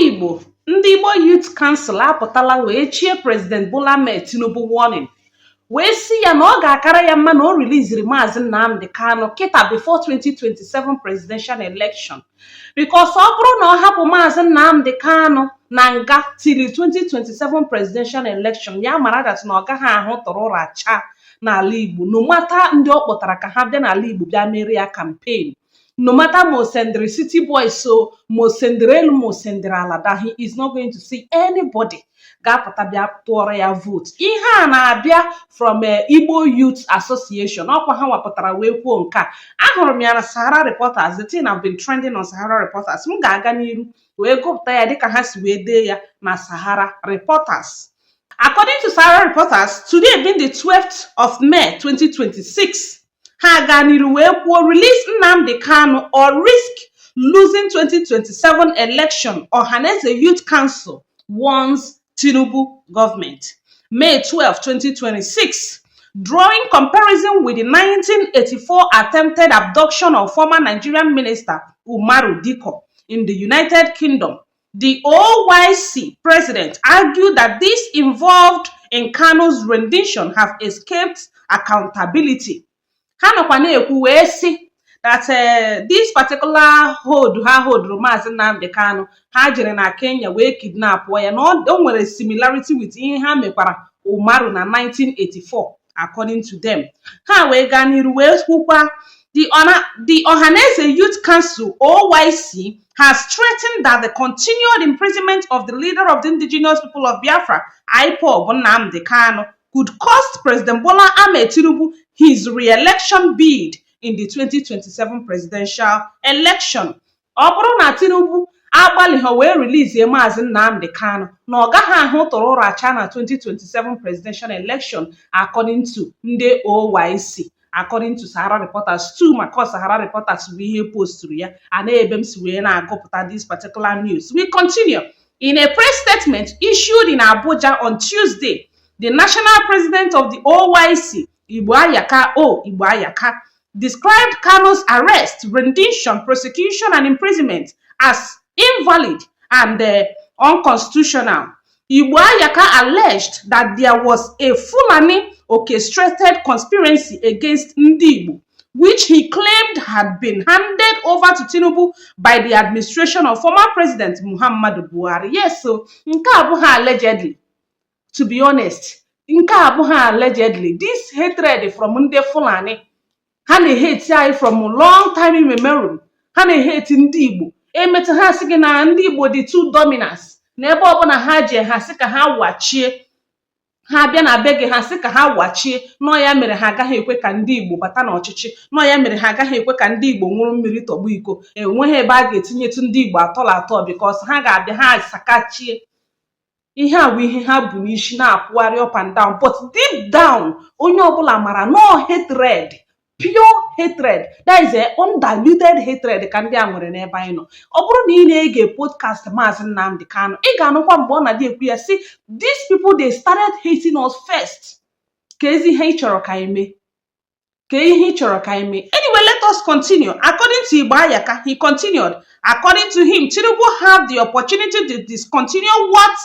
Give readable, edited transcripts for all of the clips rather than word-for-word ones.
Igbo, ndị Igbo Youth Council apụtala wee chie President Bola Ahmed Tinubu warning, wee sị ya na ọ ga-akara ya mma na o releasiri Maazị Nnamdi Kanu kịta before 2027 presidential election, because ọ bụrụ na ọ hapụ Maazị Nnamdi Kanu na nga till 2027 presidential election, ya mara that na ọ gaghị ahụ tụrụ racha n'ala Igbo, no matter ndị ọ kpọtara ka ha bịa n'ala Igbo bịa mere ya campaign, no matter ma o sendịrị city boys, so ma o sendịrị elu, ma o sendịrị ala, that he is not going to see anybody ga-apụta bịa tụọrọ ya vote. Ihe a na-abịa from Igbo Youth Association. Ọkwa ha wapụtara wee kwuo nke a. Ahụrụ m ya na Sahara Reporters. The thing have been trending on Sahara Reporters. M ga-aga n'iru wee gụpụta ya dịka ha si wee dee ya na Sahara Reporters. According to Sahara Reporters, today being the 12th of May 2026, ha gaa n'iru wee kwuo, "Release Nnamdi Kanu or risk losing 2027 election, Ohanaeze Youth Council warns Tinubu government." May 12, 2026. Drawing comparison with the 1984 attempted abduction of former Nigerian minister Umaru Dikko in the United Kingdom, the OYC president argued that these involved in Kanu's rendition have escaped accountability. Ha nọkwa na-ekwu wee sị that this particular hold ha holduru Maazị Nnamdi Kanu, ha jere na Kenya wee kidnap ya, na o nwere similarity with ihe ha mekwara Umaru na 1984, according to them. Ha wee gaa n'iru wee kwukwa, The Ohanaeze Youth Council, OYC, has threatened that the continued imprisonment of the leader of the Indigenous People of Biafra, IPOB, Nnamdi Kanu, could cost President Bola Ahmed Tinubu his re-election bid in the 2027 presidential election. Ọ bụrụ na Tinubu agbalịghị wee release Maazị Nnamdi Kanu, na ọ gaghị ahụ tụrụ ụracha na 2027 presidential election, according to ndị OYC, according to Sahara Reporters 2, maka Sahara Reporters bụ ihe posturu ya a na ebe m si wee na-agụpụta this particular news. We continue. In a press statement issued in Abuja on Tuesday, the national president of the OYC, Igboayaka O Igboayaka, described Kanu's arrest, rendition, prosecution, and imprisonment as invalid and unconstitutional. Igboayaka alleged that there was a Fulani orchestrated conspiracy against Ndigbo, which he claimed had been handed over to Tinubu by the administration of former President Muhammadu Buhari. Yes, so nke a abụghị allegedly. To be honest, nke a abụghị allegedly. This hatred from ndị Fulani, ha na-ehate anyị from long time immemorial. Ha na-ehate ndị Igbo. Emetụ ha sị gị na ndị Igbo dị too dominance, na ebe ọbụla ha je, ha sị ka ha wachie. Ha bịa na be gị, ha sị ka ha wachie. Nọọ ya mere ha agaghị ekwe ka ndị Igbo bata n'ọchịchị. Nọọ ya mere ha agaghị ekwe ka ndị Igbo ṅụrụ mmiri tọgbu iko. Enweghị ebe a ga-etinyetụ ndị Igbo atọ atọ, because ha ga-abịa ha sakachie. Ihe a bụ ihe ha bụ n'isi na-akwụgharị up and down, but deep down, onye ọbụla mara nọọ hatred, pure hatred, that is a undiluted hatred ka ndị a nwere n'ebe anyị nọ. Ọ bụrụ na ị na-ege podcast Maazị Nnamdi Kanu, ị ga-anụkwa mgbe ọ na-adị ekwu ya sị, "These people, they started hating us first." Ka ezi ihe ị chọrọ ka anyị mee, ka ihe ị chọrọ ka anyị mee. Anyway, let us continue. According to Igboayaka, he continued, according to him, Tinubu had the opportunity to discontinue what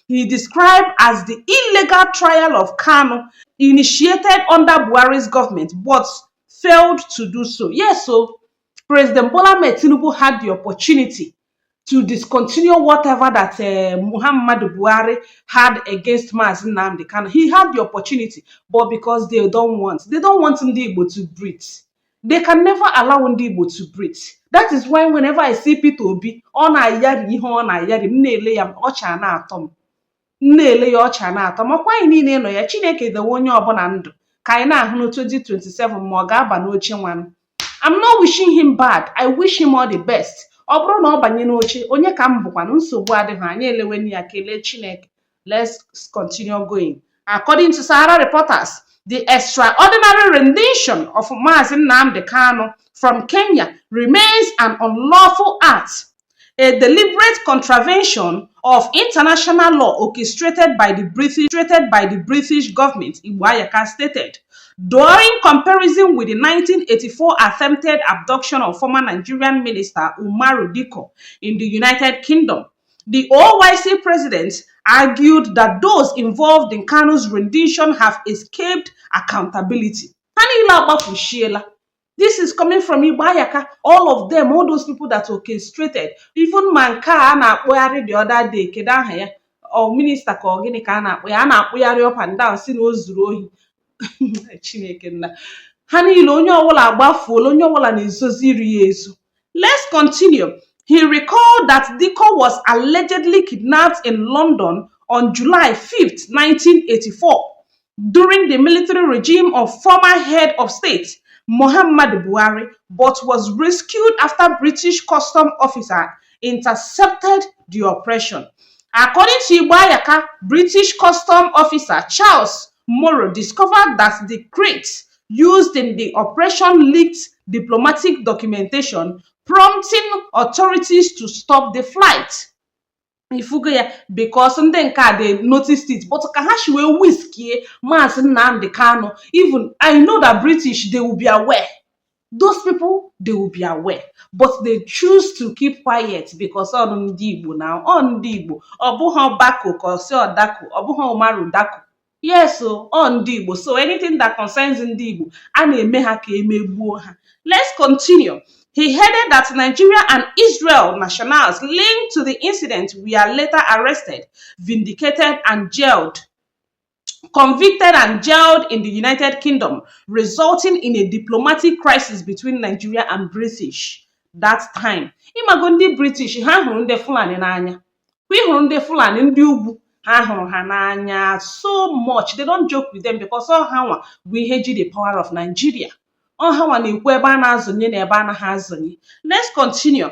he described as the illegal trial of Kanu initiated under Buhari's government, but failed to do so. Yes, so President Bola Ahmed Tinubu had the opportunity to discontinue whatever that Muhammadu Buhari had against Mazi Nnamdi Kanu. He had the opportunity, but because they don't want Ndi Igbo to breathe. They can never allow Ndi Igbo to breathe. That is why whenever I see Peter Obi, ọ na-ayari ihe ọ na-ayari, m na-ele ya, ọchị na-atọ m. M na-ele ya, ọchị na-atọ m. Ọkwa anyị niile nọ ya, Chineke dewe onye ọbụla ndụ ka anyị na-ahụ na 2027 ma ọ ga-aba n'oche nwanụ. I'm not wishing him bad. I wish him all the best. Ọ bụrụ na ọ banye n'oche, onye ka m bụkwanụ? Nsogbu adịghị, anyị eleweni ya, kelee Chineke. Let's continue going. According to Sahara Reporters, the extraordinary rendition of Mazi Nnamdi Kanu from Kenya remains an unlawful act, a deliberate contravention of international law orchestrated by the British government, Igboayaka stated. Drawing comparison with the 1984 attempted abduction of former Nigerian minister Umaru Dikko in the United Kingdom. The OYC president argued that those involved in Kanu's rendition have escaped accountability. Ha niile agbafushiela. This is coming from Igboayaka. All of them, all those people that orchestrated, even ma nke a na-akpụgharị the other day, kedu aha ya? Ọ minister ka ọ gịnị ka a na-akpụ ya? A na-akpụgharị up and down si na o zuru ohi. Chineke nna. Ha niile, onye ọbụla agbafuola, onye ọbụla na-ezozi iri ya ezo. Let's continue. He recalled that Dikko was allegedly kidnapped in London on July 5th, 1984, during the military regime of former head of state Muhammadu Buhari, but was rescued after British custom officer intercepted the operation. According to Igboayaka, British custom officer Charles Morrow discovered that the crate used in the operation leaked diplomatic documentation, prompting authorities to stop the flight. Ifugo ya, because ndị nke a, they noticed it, but ka ha si wee whiskie Maazị Nnamdi Kanu, even I know that British, they will be aware. Those people, they will be aware, but they choose to keep quiet because ọ ndị Igbo na ọ ndị Igbo, ọ bụghị Bako ka ọ sị Ọdako, ọ bụghị Umaru Dako. Yes o, ọ ndị Igbo. So anything that concerns ndị Igbo, a na-eme ha ka emegbuo ha. Let's continue. He added that Nigeria and Israel nationals linked to the incident were later arrested, vindicated and jailed, convicted and jailed in the United Kingdom, resulting in a diplomatic crisis between Nigeria and British that time. Ịmago ndị British, ha hụrụ ndị Fulani n'anya. Kwa ịhụrụ ndị Fulani, ndị ugwu, ha hụrụ ha n'anya so much. They don't joke with them because ọ ha nwa bụ ihe ji the power of Nigeria. Ọ ha nwa na-ekwu ebe a na-azụnye na ebe a naghị azụnye. Let's continue.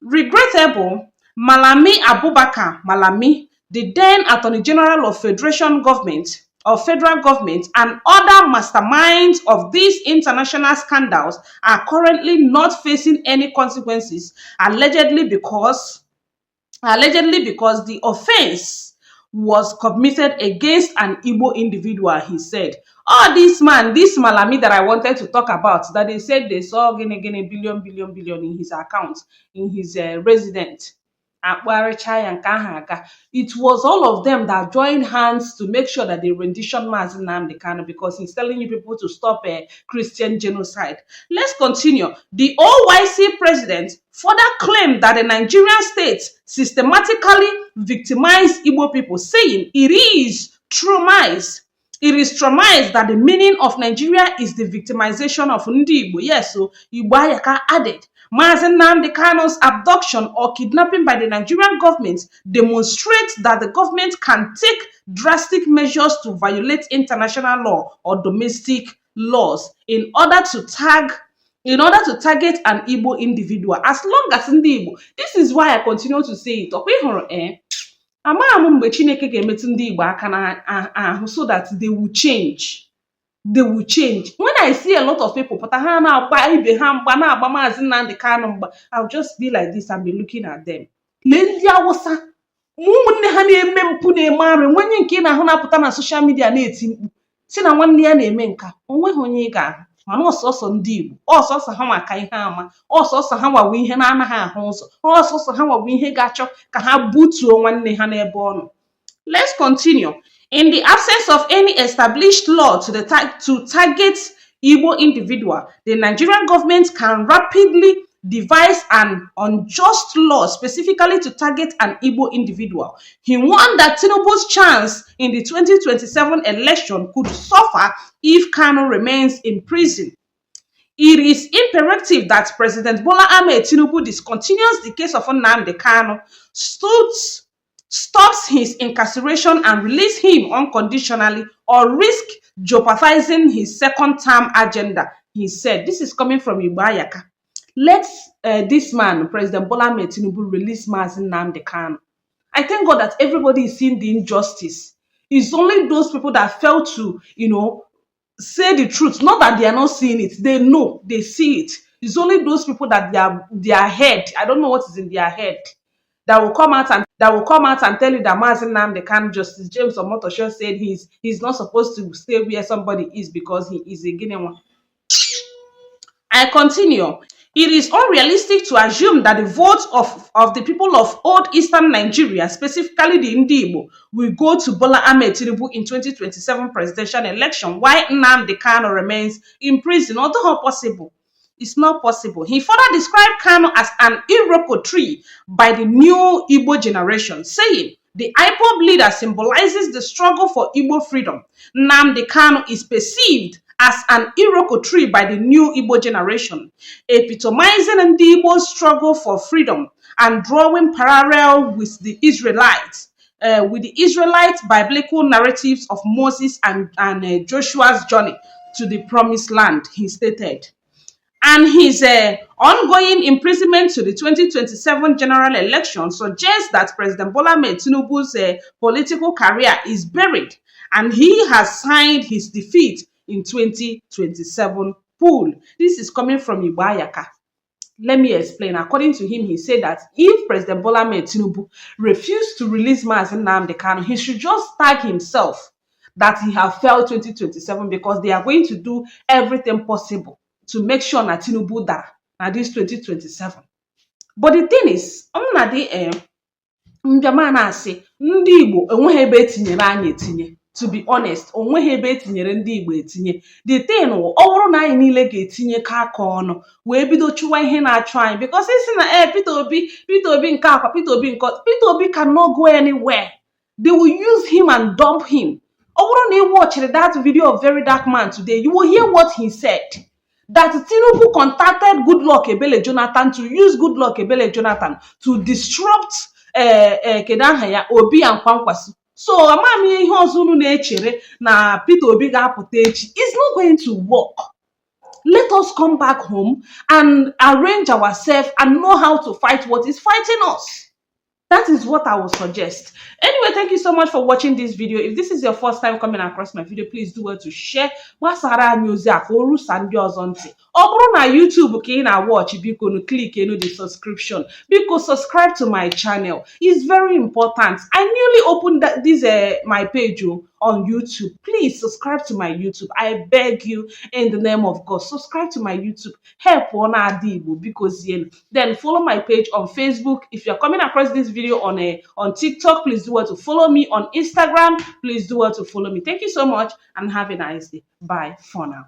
Regrettable, Malami Abubakar Malami, the then Attorney General of Federal Government and other masterminds of these international scandals are currently not facing any consequences, allegedly because the offense was committed against an Igbo individual, he said. Oh, this man, this Malami that I wanted to talk about, that they said they saw gịnị, gịnị, billion, billion, billion in his account, in his resident. Akpagharịcha ya nke ahụ aga. It was all of them that joined hands to make sure that they rendition Mazi Nnamdi Kanu because he's telling you people to stop a Christian genocide. Let's continue. The OYC president further claimed that the Nigerian state systematically victimized Igbo people, saying it is traumatized that the meaning of Nigeria is the victimization of Ndi Igbo. Yes, so Igboayaka added, Mazi Nnamdi Kanu's abduction or kidnapping by the Nigerian government demonstrates that the government can take drastic measures to violate international law or domestic laws in order to target an Igbo individual. As long as ndị Igbo, this is why I continue to say it. Ọkwa ị hụrụ, eh? Amaghị m mgbe Chineke ga-emetụ ndị Igbo aka n'ahụ so that they will change. They will change. When I see a lot of people pụta, ha na-agba ibe ha mgba, na-agba Maazị Nnamdi Kanu mgba, I'll just be like this and be looking at them. Lee ndị Awụsa, ụmụnne ha na-eme mpụ, na-eme arụ, nwenye nke ị na-ahụ na-apụta na social media na-eti mkpu si na nwanne ya na-eme nka, o nweghị onye ị ga-ahụ. Mana ọsọsọ ndị Igbo, ọsọsọ ha nwa ka ihe ama, ọsọsọ ha nwawo ihe na-anaghị ahụ ụzọ, ọsọsọ ha nwawo ihe ga-achọ ka ha butuo nwanne ha n'ebe ọ nọ. Let's continue. In the absence of any established law to target Igbo individual, the Nigerian government can rapidly devise an unjust law specifically to target an Igbo individual. He warned that Tinubu's chance in the 2027 election could suffer if Kanu remains in prison. It is imperative that President Bola Ahmed Tinubu discontinues the case of Nnamdi Kanu, stops his incarceration and release him unconditionally or risk jeopardizing his second term agenda, he said. This is coming from Igboayaka. Let this man, President Bola Ahmed Tinubu, release Mazi Nnamdi Kanu. I thank God that everybody is seeing the injustice. It's only those people that fail to say the truth. Not that they are not seeing it. They know, they see it. It's only those people that their head, I don't know what is in their head, that will come out and tell you that Mazi Nnamdi Kanu, Justice James Omotosho said he's not supposed to stay where somebody is because he is a gịnị one. I continue. It is unrealistic to assume that the votes of the people of Old Eastern Nigeria, specifically the Ndi Igbo, will go to Bola Ahmed Tinubu in 2027 presidential election while Nnamdi Kanu remains in prison. Although possible, it's not possible. He further described Kanu as an Iroko tree by the new Igbo generation, saying the IPOB leader symbolizes the struggle for Igbo freedom. Nnamdi Kanu is perceived as an Iroko tree by the new Igbo generation, epitomizing the Igbo struggle for freedom and drawing parallel with the Israelite biblical narratives of Moses and Joshua's journey to the promised land, he stated. And his ongoing imprisonment to the 2027 general election suggests that President Bola Ahmed Tinubu's political career is buried and he has signed his defeat in 2027 poll. This is coming from Igboayaka. Let me explain. According to him, he said that if President Bola Ahmed Tinubu refused to release Mazi Nnamdi Kanu, he should just tag himself that he have failed 2027 because they are going to do everything possible to make sure na Tinubu dara na this 2027. But the thing is, m na-adị mbịama na-asị ndị Igbo enweghị ebe etinyere anyị etinye. To be honest, onweghị ebe etinyere ndị Igbo etinye. The thing wụ, ọ bụrụ na anyị niile ga-etinyekọ aka ọnụ wee bido chụwa ihe na-achụ anyị, because isi na ee Peter Obi, Peter Obi nke akwa, Peter Obi nke, Peter Obi cannot go anywhere. They will use him and dump him. Ọ bụrụ na ị watchiri that video of Very Dark Man today, you will hear what he said, that Tinubu contacted Goodluck Ebele Jonathan to use Goodluck Ebele Jonathan to disrupt kedu aha ya, Obi and Kwankwaso. So ama m ihe ọzọ unu na-echere na Peter Obi ga-apụta echi. It's not going to work. Let us come back home and arrange ourselves and know how to fight what is fighting us. That is what I would suggest. Anyway, thank you so much for watching this video. If this is your first time coming across my video, please do well to share. Gbasara anyị ozi a ka o rusa ndị ọzọ ntị. Ọ bụrụ na YouTube ka ị na-watch, biko nu click enu the subscription. Biko subscribe to my channel. It's very important. I newly opened this my page, oh, on YouTube. Please subscribe to my YouTube. I beg you in the name of God. Subscribe to my YouTube. Help ọ na-adị Igbo, biko zienu. Then follow my page on Facebook. If you're coming across this video on TikTok, please do well to follow me. On Instagram, please do well to follow me. Thank you so much and have a nice day. Bye for now.